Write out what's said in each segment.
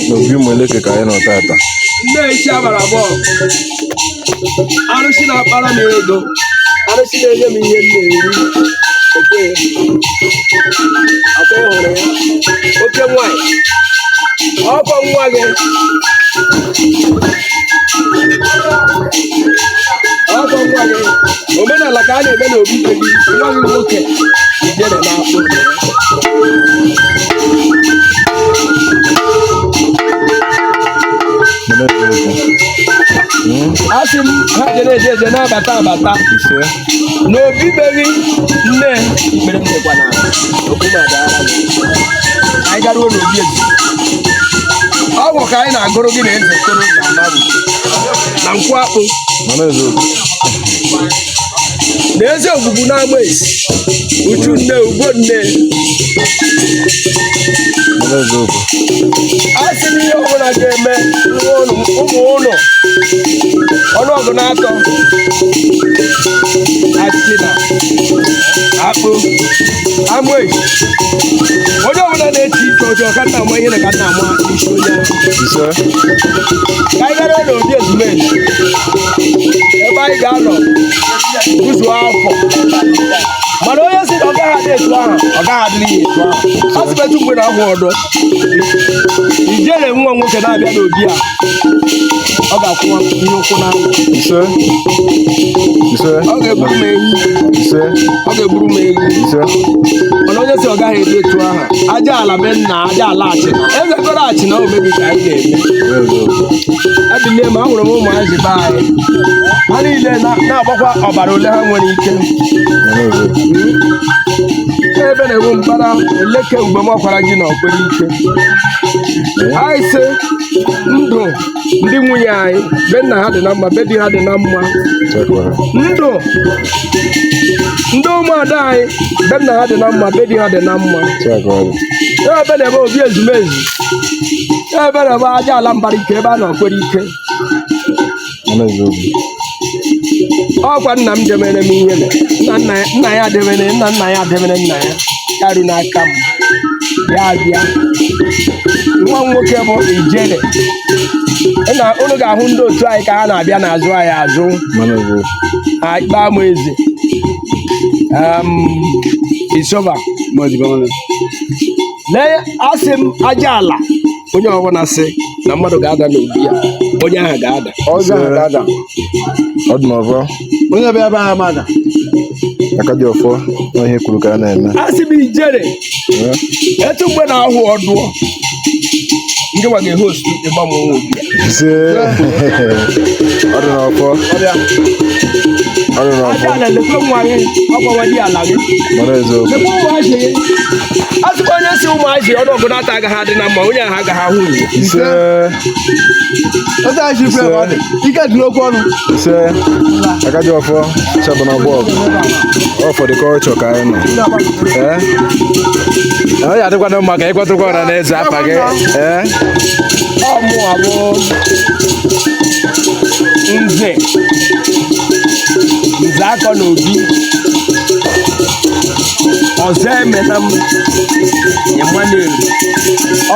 N'obi Ụmụeleke ka anyị nọ tata. Nne isi agbara bọọlụ, arụsị na-akpara m ego, arụsị na-enye m ihe m na-eri. Ekwe akwa ị hụrụ ya, oke nwanyị, ọkwa nwa gị, ọkwa nwa gị. Omenala ka a na-eme n'obi be gị. Nwa gị nwoke ijere na-akpụ. Mana eziokwu. Asị m ha jere eje eje na-abata abata Ise. n'obi be gị. Nne, ikpere m dịkwa n'ala, okwu m adaara m. Anyị garuo n'obi eze, ọgwụ ka anyị na-agụrụ gị na eze koro na anabụ na nkwụ akpụ. Mana eziokwu. Na eze ogbugbu na-agba esi uchu nne ugbo nne. Mana eziokwu. Asị m ihe ọbụla ga-eme nwa ụnụ, ụmụ ụnụ ọnụọgụ na-atọ achịna akpụ amaezi, onye ọbụla na-eche ike ọjọọ, ka nna ama ihe na ka nna ama isi onye ahụ. Ise. Ka anyị gara n'obi ezumezu ebe anyị ga-anọ buzuo afọ, mana onye sị na ọ gaghị adị etu ahụ, ọ gaghị adịrị ya etu ahụ. A sị metụ mgbe na ahụ ọdọ ijele nwa nwoke na-abịa n'obi a, ọ ga-akwụ ihe ụkwụ n'anwụ. Ise. Ise. Ọ ga-egburu m ehi. Ise. Ọ ga-egburu m ewu. Ise. Mana onye sị ọ gaghị edu etu ahụ, aja ala be nna, aja ala achịna, eze gọrọ achịna omebi ka anyị na-eme. Mana eziokwu. Ebilie m, ahụrụ m ụmụazị be anyị, ha niile na-agbakwa ọbara ole ha nwere ike. Mana eziokwu. Ebe na-enwe mbara eleke mgbe m ọkwara ji na ọkwere ike. Anyị sị ndụ ndị nwunye anyị, be nna ha dị na mma, be di ha dị na mma. Chekwara. Ndụ ndị ụmụada anyị, be nna ha dị na mma, be di ha dị na mma. Chekwara. Ebe na-ebe obi ezumezu, ebe na-ebe aja ala mbara ike, ebe a na-ọkwere ike. Mana eziokwu. Ọkwa nna m debere m ihe na nna nna nna ya debere nna nna ya debere nna ya karu n'aka m ya bịa. Nwa m nwoke bụ ijele na unu ga-ahụ ndị otu anyị ka ha na-abịa n'azụ anyị azụ. Mana eziokwu. Ha ikpe ama eze isova lee. Asị m aja ala, onye ọbụla sị na mmadụ ga-ada n'obi ya, onye ahụ ga-ada. Ọzọ ahụ ga-ada. Ọ dị n'ọfọ. Onye bịa ebe ahụ mada. Aka dị ọfọ na ihe kwuru ka a na-eme. Asị m ijere etu mgbe na-ahụ ọdụọ ndị nwa ga-ehost ịgba m onwe obi ya. Ise. Ọ dị n'ọfọ. Ọbịa. Ọ dị Aja n'ọfọ. ala, lekwe nwa gị, ọgbawa di ala gị. Mana eziokwu. Lekwe ụmụazị gị. Asịkwa onye si ụmụazị ọnụọgụ na-ata agaghị adị na mma, onye ahụ agaghị ahụ ihe. Ise. Otu anyị si kwe ka ọ dị. Ike dị n'okwu ọnụ. Ise. Aka dị ọfọ chabana bọọlụ. All for the culture ka anyị nọ. Ee. Ọ ya adịkwana mma ka ị kwatụkwa ọra na eze afa gị. Ee. Ọ mụwa bụ nze nze akọ na obi ọzọ emena m Emmanuel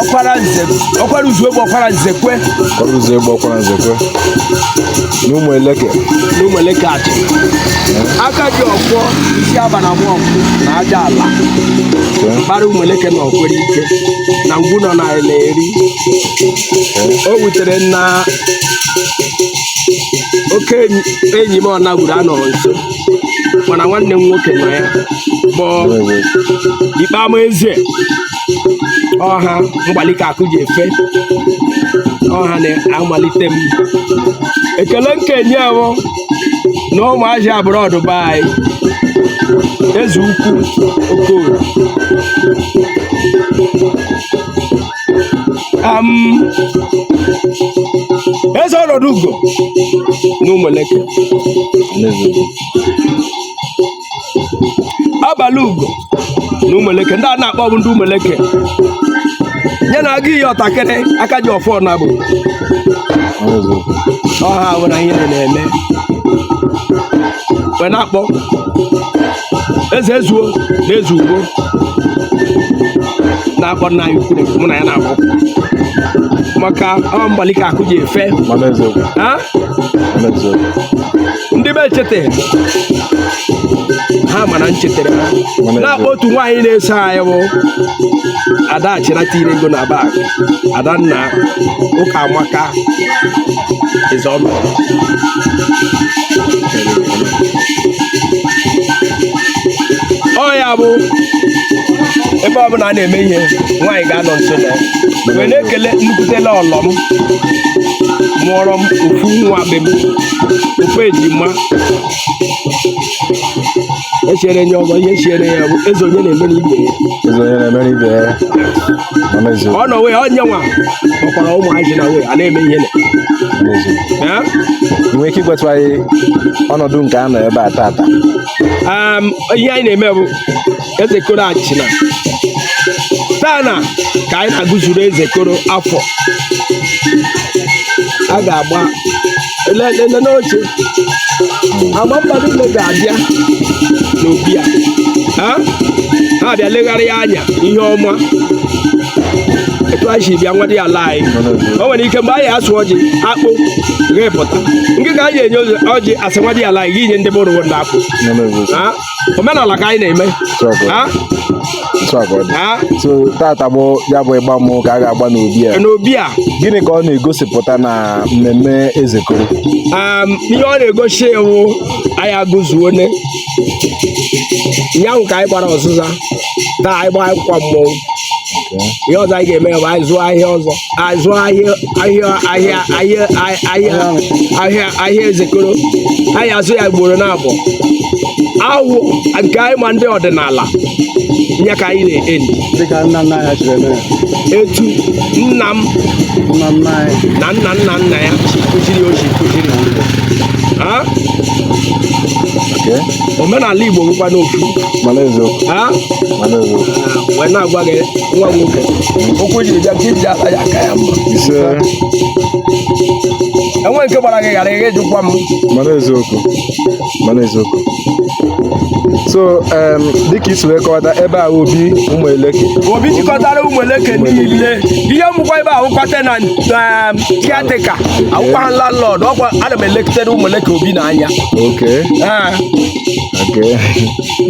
ọkwara nze, ọkwara uzuegbu, ọkwara nzekwe. Ọkwara uzuegbu, ọkwara nzekwe. N'Ụmụeleke. N'Ụmụeleke achị, aka ji ọfọ isi aba na ọkụ na aja ala mbara Ụmụeleke na ọkwere ike na ngwu nọ na eri. O wutere na oke enyi m ọ nagburu anọghị nso, mana nwanne m nwoke nọ ya bụ ikpe ama eze ọha mgbalike akụ ji efe ọha na-amalite m ekele nkenye ahụ na ụmụazị abroad be anyị, eze ukwu Okorie eze ọnọdụ ugo na Ụmụeleke, abalị ugo na Ụmụeleke, ndị a na-akpọ bụ ndị Ụmụeleke ya na agụ iyi ọtakịrị aka ji ọfọ na bụ ọha bụ na ihe na-eme wee na-akpọ eze ezuo na eze ugbo. Na-akpọ nna anyị ukwu mụ na ya na-akpọ maka ọ mgbalike akụ ji efe. Mana eziokwu. Ha? Mana eziokwu. Ndị be echete ha mana nchetere ha. Mana Na-akpọ otu nwaanyị na-eso anyị bụ Ada Achịnata ire ego na bag Adanna ụka amaka ịzọm. Ọ ya bụ ebe ọbụla a na-eme ihe, nwaanyị ga-anọ nso na ya. Wee na-ekele nnukwutela ọlọ m mụọrọ m ofu nwa be m, ofu ejima echere nye ọzọ ihe chiere ya bụ eze onye na-eme n'ibe ya. Eze onye na-eme n'ibe ya. Mana eziokwu. Ọ nọ wee onye nwa kpọkwara ụmụazị na wee a na-eme ihe na Mana eziokwu. Eh? Ị nwere ike ịgwatụ anyị ọnọdụ nke a nọ ebe a tata? Ihe anyị na-eme bụ Ezekoro Achịna taa na ka anyị na-agụzuru Ezekoro afọ a ga-agba lele n'oche agba mba niile ga-abịa n'obi a. Ha ha bịa legharịa anya ihe ọma etu anyị si bịa nwa dị ala anyị. O nwere ike mgbe anyị asụ ọjị akpụ ghepụta nke ka anyị enye ọjị asị nwa dị ala anyị gị nye ndị bụrụ ndị akpụ. Mana eziokwu. Ha? Omenala ka anyị na-eme. Ha? Otu a ka ọ dị. Ha? So tata bụ ya bụ ịgba mmụọ ka a ga-agba n'obi a. N'obi a. Gịnị ka ọ na-egosipụta na mmemme Ezekoro? Ihe ọ na-egosi ewu anyị agụzuone nyanwụ ka anyị gbara ọzụza taa, anyị gbaa akwụkwọ mmọnwụ. Ihe ọzọ anyị ga-eme bụ anyị zụọ ahịa ọzọ, anyị zụọ ahịa ahịa ahịa ahịa ahịa ahịa ahịa Ezekoro. Anyị azụ ya ugboro na-abụ awụ nke anyị ma ndị ọdịnala nye ka anyị na-endi. Dịka nna nna anyị chịrị eme ya. Etu nna m nna nna anyị na nna nna nna ya si kụziri o si kụziri ha. Okay. Omenala Igbo bụkwa n'ofu. Mana eziokwu. Ha? Mana eziokwu. Wee na-agwa gị, nwa m nwoke, okwu jiri bịa nke iji ata ya aka ya mma. Ise. Enwe nke gbara gị ghara ịga ịjụkwa m. Mana eziokwu. Mana eziokwu. So dịka isi wee kọwata ebe a, obi ụmụ Eleke. Obi jikọtara ụmụ Eleke niile. Ihe mụkwa ebe ahụkwa tenant, caretaker ahụkwa landlord, ọkwa ana m elekitere ụmụ Eleke obi n'anya. Ee.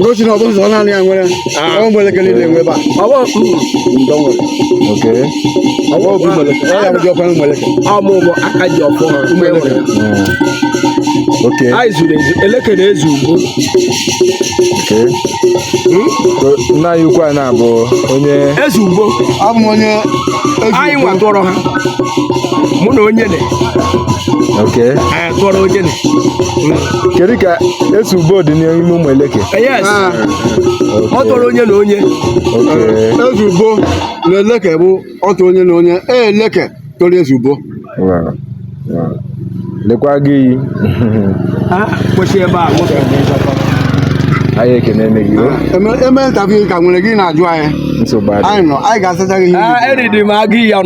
Gosi na ọ bụ nsọ naanị ya nwere ọ ụmụ Eleke niile nwe ebe a. Ọ bụ Ndọ nwere. Ọ bụ obi ụmụ Eleke. Ọ ya bụ diọkpara ụmụ Eleke. Ọmụ bụ aka ji ọfọ ha. Ụmụ Eleke. Anyị zuru ezu, Eleke na-ezu ugbo. So, nna anyị ukwu a na-abụ onye eze ugbo. Abụ m onye eze Anyị ugbo. nwa tụọrọ ha, mụ na onye na anyị tụọrọ onye na. Kedu ka esi ugbo dị n'ime ụmụ Eleke? Yes. Ọ tụọrọ onye na onye. Eze ugbo na Eleke bụ otu onye na onye e Eleke tụrụ eze ugbo. Wow. Lekwa gị iyi. Ha kwesị ebe a nwoke. Anyị ekene gị o. Eme interview ka nwere gị na-ajụ anyị. Nsogbu adịghị. Anyị nọ, anyị ga-asacha gị ihe. Ah, eriri m agụ iyi ọnụ.